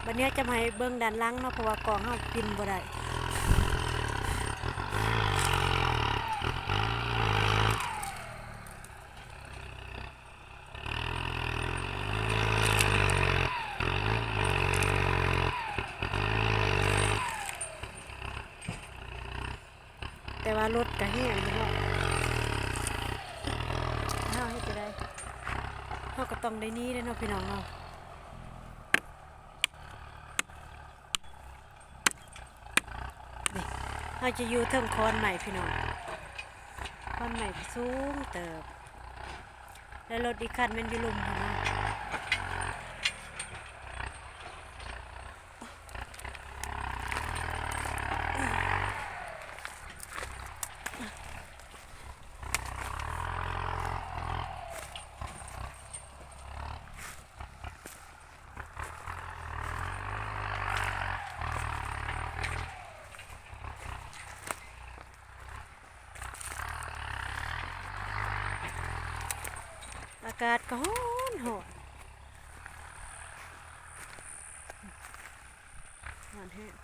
ບັດນີ້ຈະມາໃຫ້ເບິ່ງດ້ານຫຼັງເນາະ ເພາະວ່າກ້ອງເຮົາປິ່ນບໍ່ໄດ້. ແຕ່ວ່າລົດກະແຮງຢູ່ເນາະ ເຮົາເຮັດຈັ່ງໃດ ເຮົາກະຕ້ອງໄດ້ໜີແຫຼະເນາະ ພີ່ນ້ອງເນາະ. ນີ້ ເຮົາຈະຢູ່ເທິງຂອນໄມ້ພີ່ນ້ອງ ຂອນໄມ້ກະສູງເຕີບ ແລະລົດອີກຄັນແມ່ນຢູ່ລຸ່ມພຸ້ນນະ. ອາກາດກະຮ້ອນ ຮ້ອນ ຮ້ອນແຮງ.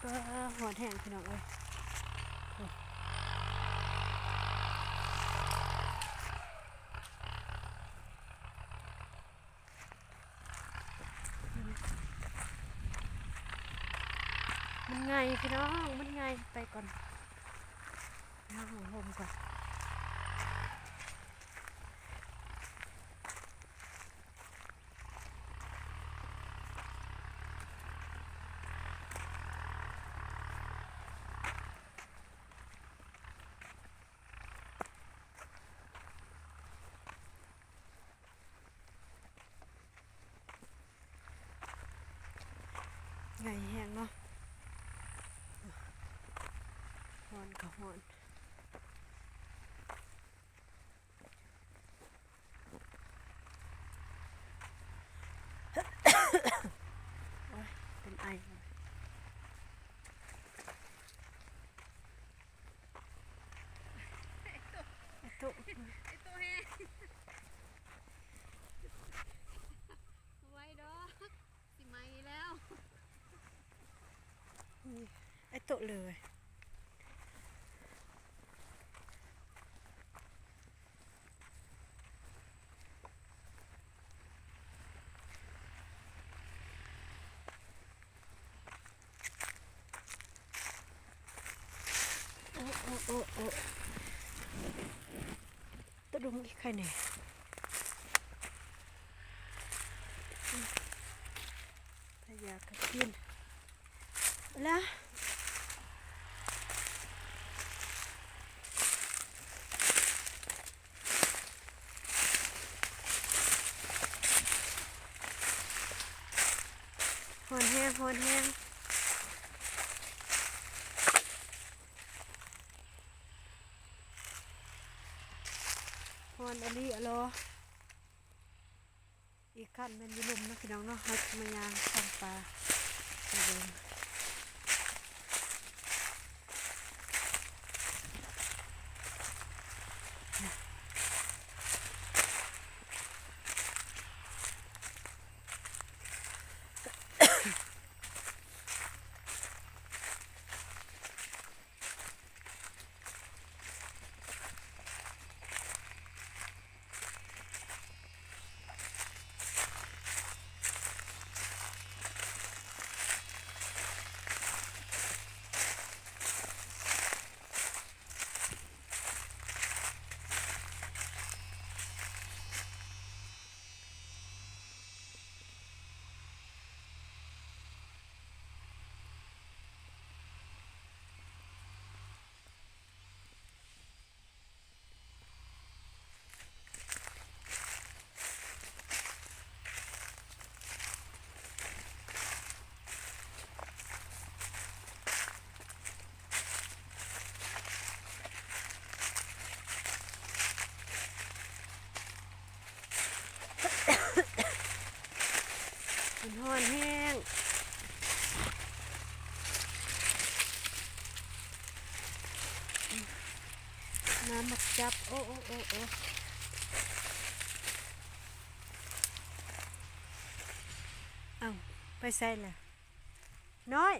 ປາ ຮ້ອນແຮງພີ່ນ້ອງເອີຍ. ມັນໄງ່ພີ່ນ້ອງ ມັນໄງ່ ໄປກ່ອນ ຫາຫ້ອງຮົ່ມກ່ອນ. ໄງ່ແຮງເນາະ ຮ້ອນກະຮ້ອນ. ໂອ້ຍ ເປັນໄອ. ໄອໂຕ ໄອໂຕແຮງ ບໍ່ໄຫວດອກ ຊິໄໝแล้ว ນີ້ ໄອໂຕເລີຍ. ໂອ້ ໂອ້ ໂອ້ ໂອ້ ໂຕດຸ່ມອີກໃຄແນ່ ອືມ ພະຍາກະກິນລະ. ຮ້ອນແຮງ ຮ້ອນແຮງ ຮ້ອນອີ່ຫຼີອະຫຼໍ. ອີກຄັນແມ່ນຢູ່ລຸ່ມເນາະພີ່ນ້ອງເນາະ ເຮົາຊິມາຍ່າງສ່ອງປາໃຫ້ເບິ່ງ. ໂ ฮ้อนแฮง น้ำหมากจับ โอ้ โอ้ โอ้ โอ้ เอ้า ไปไสล่ะ น้อย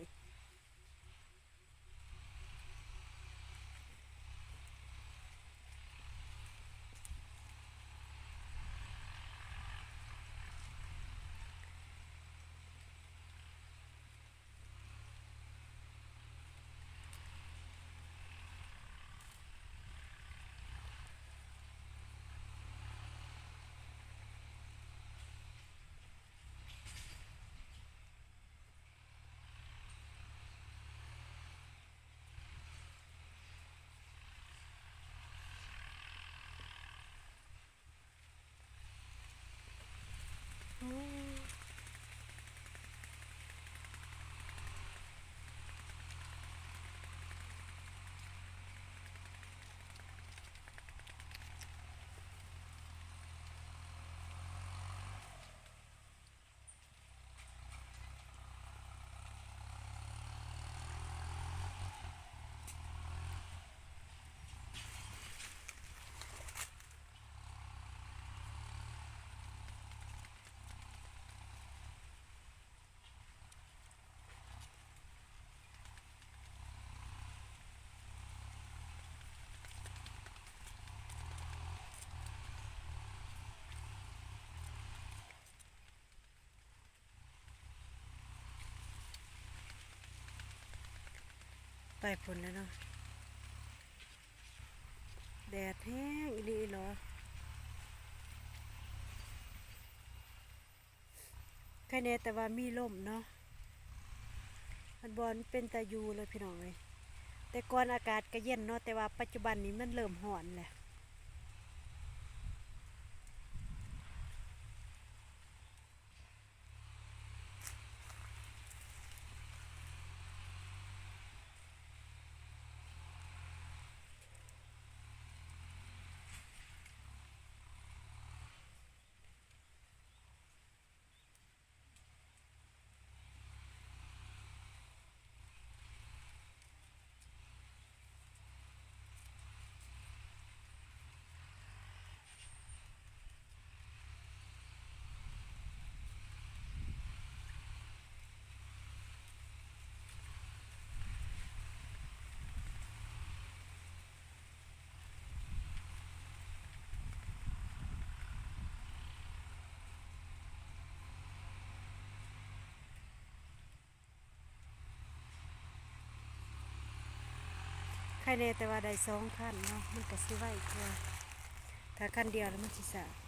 ไปพุ้นแล้วเนาะ แดดแฮงอีหลีหรอ ใครแน่แต่ว่ามีลมเนาะ มันบ่อนเป็นตาอยู่เลยพี่น้องเอ้ย แต่ก่อนอากาศก็เย็นเนาะ แต่ว่าปัจจุบันนี้มันเริ่มฮ้อนแล้ว ใครแน่แต่ว่าได้สองคันเนาะ มันก็สิไวกว่า ถ้าคันเดียวแล้วมันสิช้า